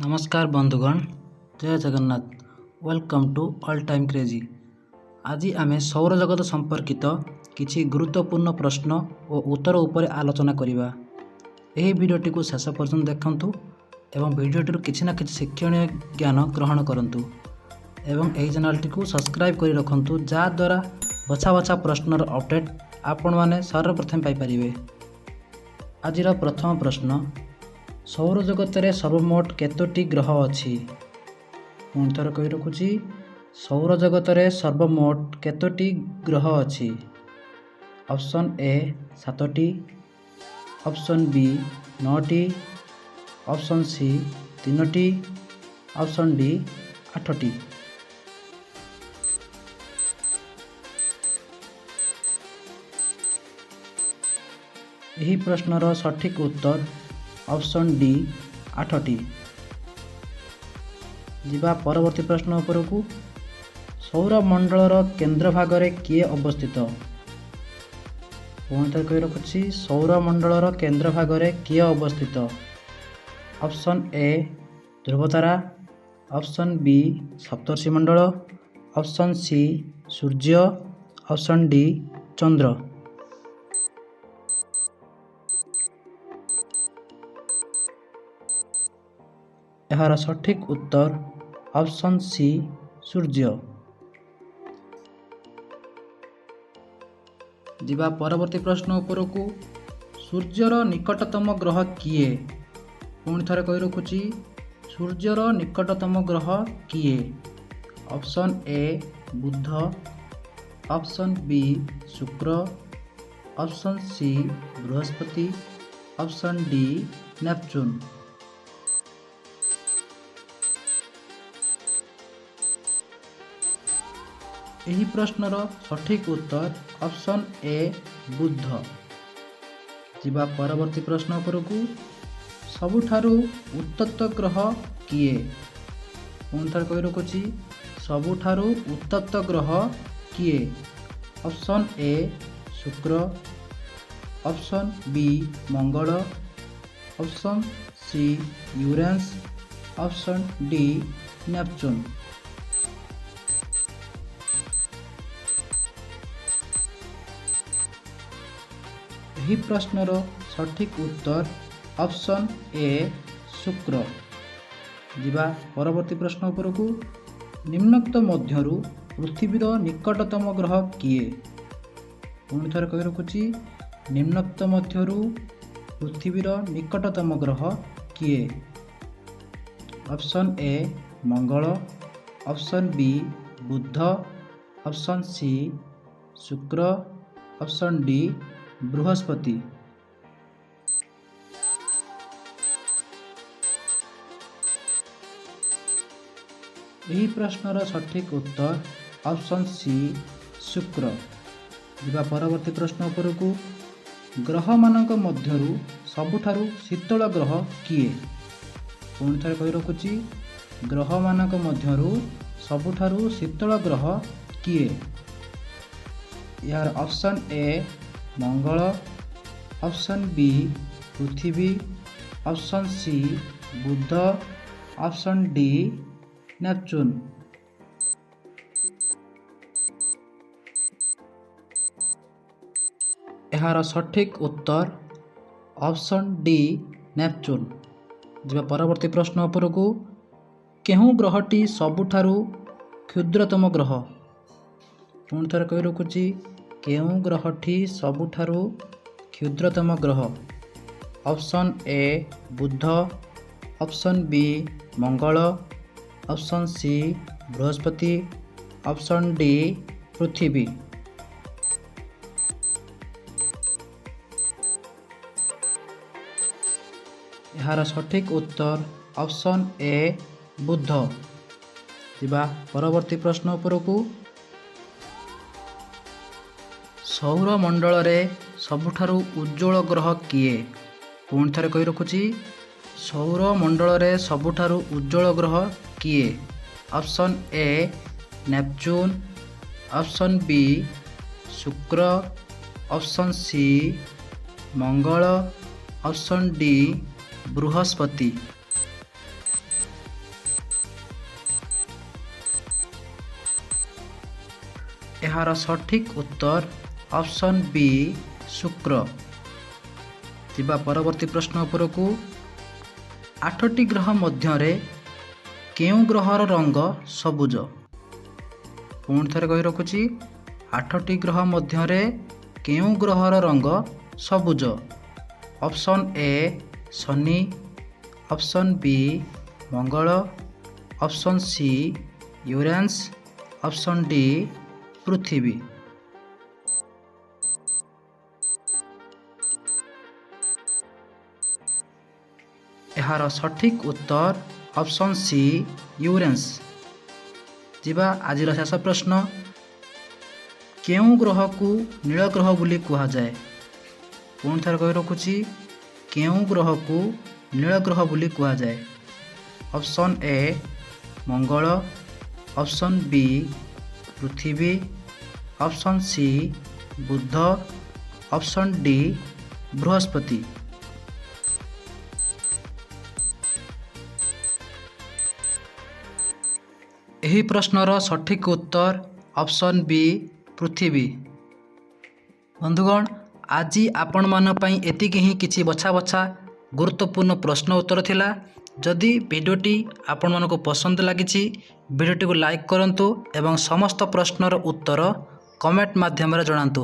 ନମସ୍କାର ବନ୍ଧୁଗଣ, ଜୟ Jagannath. Welcome to All Time Crazy. ଆଜି ଆମେ ସୌରଜଗତ ସମ୍ପର୍କିତ କିଛି ଗୁରୁତ୍ୱପୂର୍ଣ୍ଣ ପ୍ରଶ୍ନ ଓ ଉତ୍ତର ଉପରେ ଆଲୋଚନା କରିବା। ଏହି ଭିଡ଼ିଓଟିକୁ ଶେଷ ପର୍ଯ୍ୟନ୍ତ ଦେଖନ୍ତୁ ଏବଂ ଭିଡ଼ିଓଟିରୁ କିଛି ନା କିଛି ଶିକ୍ଷଣୀୟ ଜ୍ଞାନ ଗ୍ରହଣ କରନ୍ତୁ ଏବଂ ଏହି ଚ୍ୟାନେଲଟିକୁ ସବସ୍କ୍ରାଇବ୍ କରି ରଖନ୍ତୁ, ଯାହାଦ୍ୱାରା ବଛା ବଛା ପ୍ରଶ୍ନର ଅପଡ଼େଟ୍ ଆପଣମାନେ ସର୍ବପ୍ରଥମେ ପାଇପାରିବେ। ଆଜିର ପ୍ରଥମ ପ୍ରଶ୍ନ, ସୌରଜଗତରେ ସର୍ବମୋଟ କେତୋଟି ଗ୍ରହ ଅଛି? ପୁଣି ଥରେ କହି ରଖୁଛି, ସୌରଜଗତରେ ସର୍ବମୋଟ କେତୋଟି ଗ୍ରହ ଅଛି? ଅପସନ୍ ଏ ସାତଟି, ଅପସନ୍ ବି ନଅଟି, ଅପସନ୍ ସି ତିନୋଟି, ଅପସନ୍ ଡି ଆଠଟି। ଏହି ପ୍ରଶ୍ନର ସଠିକ୍ ଉତ୍ତର ଅପସନ୍ ଡି ଆଠଟି। ଯିବା ପରବର୍ତ୍ତୀ ପ୍ରଶ୍ନ ଉପରକୁ। ସୌରମଣ୍ଡଳର କେନ୍ଦ୍ରଭାଗରେ କିଏ ଅବସ୍ଥିତ? ପୁଣି ଥରେ କହି ରଖୁଛି, ସୌରମଣ୍ଡଳର କେନ୍ଦ୍ରଭାଗରେ କିଏ ଅବସ୍ଥିତ? ଅପସନ୍ ଏ ଧ୍ରୁବତାରା, ଅପସନ୍ ବି ସପ୍ତର୍ଷିମଣ୍ଡଳ, ଅପସନ୍ ସି ସୂର୍ଯ୍ୟ, ଅପସନ୍ ଡି ଚନ୍ଦ୍ର। ଏହାର ସଠିକ୍ ଉତ୍ତର ଅପସନ୍ ସି ସୂର୍ଯ୍ୟ। ଯିବା ପରବର୍ତ୍ତୀ ପ୍ରଶ୍ନ ଉପରକୁ। ସୂର୍ଯ୍ୟର ନିକଟତମ ଗ୍ରହ କିଏ? ପୁଣି ଥରେ କହି ରଖୁଛି, ସୂର୍ଯ୍ୟର ନିକଟତମ ଗ୍ରହ କିଏ? ଅପସନ୍ ଏ ବୁଧ, ଅପସନ୍ ବି ଶୁକ୍ର, ଅପସନ୍ ସି ବୃହସ୍ପତି, ଅପସନ୍ ଡି ନେପଚୁନ୍। ଏହି ପ୍ରଶ୍ନର ସଠିକ୍ ଉତ୍ତର ଅପସନ୍ ଏ ବୁଧ। ଯିବା ପରବର୍ତ୍ତୀ ପ୍ରଶ୍ନ ଉପରକୁ। ସବୁଠାରୁ ଉତ୍ତପ୍ତ ଗ୍ରହ କିଏ? ପୁଣି ଥରେ କହି ରଖୁଛି, ସବୁଠାରୁ ଉତ୍ତପ୍ତ ଗ୍ରହ କିଏ? ଅପସନ୍ ଏ ଶୁକ୍ର, ଅପସନ୍ ବି ମଙ୍ଗଳ, option C Uranus, option D Neptune. ଏହି ପ୍ରଶ୍ନର ସଠିକ୍ ଉତ୍ତର ଅପସନ୍ ଏ ଶୁକ୍ର। ଯିବା ପରବର୍ତ୍ତୀ ପ୍ରଶ୍ନ ଉପରକୁ। ନିମ୍ନୋକ୍ତ ମଧ୍ୟରୁ ପୃଥିବୀର ନିକଟତମ ଗ୍ରହ କିଏ? ପୁଣି ଥରେ କହି ରଖୁଛି, ନିମ୍ନୋକ୍ତ ମଧ୍ୟରୁ ପୃଥିବୀର ନିକଟତମ ଗ୍ରହ କିଏ? ଅପସନ୍ ଏ ମଙ୍ଗଳ, ଅପସନ୍ ବି ବୁଧ, ଅପସନ୍ ସି ଶୁକ୍ର, ଅପସନ୍ ଡି ବୃହସ୍ପତି। ଏହି ପ୍ରଶ୍ନର ସଠିକ୍ ଉତ୍ତର ଅପସନ୍ ସି ଶୁକ୍ର। ଯିବା ପରବର୍ତ୍ତୀ ପ୍ରଶ୍ନ ଉପରକୁ। ଗ୍ରହମାନଙ୍କ ମଧ୍ୟରୁ ସବୁଠାରୁ ଶୀତଳ ଗ୍ରହ କିଏ? ପୁଣି ଥରେ କହି ରଖୁଛି, ଗ୍ରହମାନଙ୍କ ମଧ୍ୟରୁ ସବୁଠାରୁ ଶୀତଳ ଗ୍ରହ କିଏ? ଏହାର option A Mangal, option B ପୃଥିବୀ, ଅପସନ୍ ସି ବୁଧ, ଅପସନ୍ ଡି ନେପଚୁନ୍। ଏହାର ସଠିକ୍ ଉତ୍ତର ଅପସନ୍ ଡି ନେପଚୁନ୍। ଯିବା ପରବର୍ତ୍ତୀ ପ୍ରଶ୍ନ ଉପରକୁ। କେଉଁ ଗ୍ରହଟି ସବୁଠାରୁ କ୍ଷୁଦ୍ରତମ ଗ୍ରହ? ପୁଣି ଥରେ କହି ରଖୁଛି, କେଉଁ ଗ୍ରହଟି ସବୁଠାରୁ କ୍ଷୁଦ୍ରତମ ଗ୍ରହ? ଅପସନ୍ ଏ ବୁଧ, ଅପସନ୍ ବି ମଙ୍ଗଳ, ଅପସନ୍ ସି ବୃହସ୍ପତି, ଅପସନ୍ ଡି ପୃଥିବୀ। ଏହାର ସଠିକ୍ ଉତ୍ତର ଅପସନ୍ ଏ ବୁଧ। ଯିବା ପରବର୍ତ୍ତୀ ପ୍ରଶ୍ନ ଉପରକୁ। ସୌରମଣ୍ଡଳରେ ସବୁଠାରୁ ଉଜ୍ଜ୍ୱଳ ଗ୍ରହ କିଏ? ପୁଣି ଥରେ କହି ରଖୁଛି, ସୌରମଣ୍ଡଳରେ ସବୁଠାରୁ ଉଜ୍ଜ୍ୱଳ ଗ୍ରହ କିଏ? ଅପସନ୍ ଏ ନେପଚୁନ୍, ଅପସନ୍ ବି ଶୁକ୍ର, ଅପସନ୍ ସି ମଙ୍ଗଳ, ଅପସନ୍ ଡି ବୃହସ୍ପତି। ଏହାର ସଠିକ୍ ଉତ୍ତର ଅପସନ୍ ବି ଶୁକ୍ର। ଯିବା ପରବର୍ତ୍ତୀ ପ୍ରଶ୍ନ ଉପରକୁ। ଆଠଟି ଗ୍ରହ ମଧ୍ୟରେ କେଉଁ ଗ୍ରହର ରଙ୍ଗ ସବୁଜ? ପୁଣି ଥରେ କହି ରଖୁଛି, ଆଠଟି ଗ୍ରହ ମଧ୍ୟରେ କେଉଁ ଗ୍ରହର ରଙ୍ଗ ସବୁଜ? Option A Shani, option B ମଙ୍ଗଳ, option C Uranus, option D ପୃଥିବୀ। ଏହାର ସଠିକ୍ ଉତ୍ତର ଅପସନ୍ ସି ୟୁରେନସ୍। ଯିବା ଆଜିର ଶେଷ ପ୍ରଶ୍ନ। କେଉଁ ଗ୍ରହକୁ ନୀଳ ଗ୍ରହ ବୋଲି କୁହାଯାଏ? ପୁଣି ଥରେ କହି ରଖୁଛି, କେଉଁ ଗ୍ରହକୁ ନୀଳ ଗ୍ରହ ବୋଲି କୁହାଯାଏ? Option A Mangal, option B ପୃଥିବୀ, ଅପସନ୍ ସି ବୁଧ, ଅପସନ୍ ଡି ବୃହସ୍ପତି। ଏହି ପ୍ରଶ୍ନର ସଠିକ୍ ଉତ୍ତର ଅପସନ୍ ବି ପୃଥିବୀ। ବନ୍ଧୁଗଣ, ଆଜି ଆପଣମାନଙ୍କ ପାଇଁ ଏତିକି ହିଁ କିଛି ବଛା ବଛା ଗୁରୁତ୍ୱପୂର୍ଣ୍ଣ ପ୍ରଶ୍ନ ଉତ୍ତର ଥିଲା। ଯଦି ଭିଡ଼ିଓଟି ଆପଣମାନଙ୍କୁ ପସନ୍ଦ ଲାଗିଛି, ଭିଡ଼ିଓଟିକୁ ଲାଇକ୍ କରନ୍ତୁ ଏବଂ ସମସ୍ତ ପ୍ରଶ୍ନର ଉତ୍ତର କମେଣ୍ଟ ମାଧ୍ୟମରେ ଜଣାନ୍ତୁ।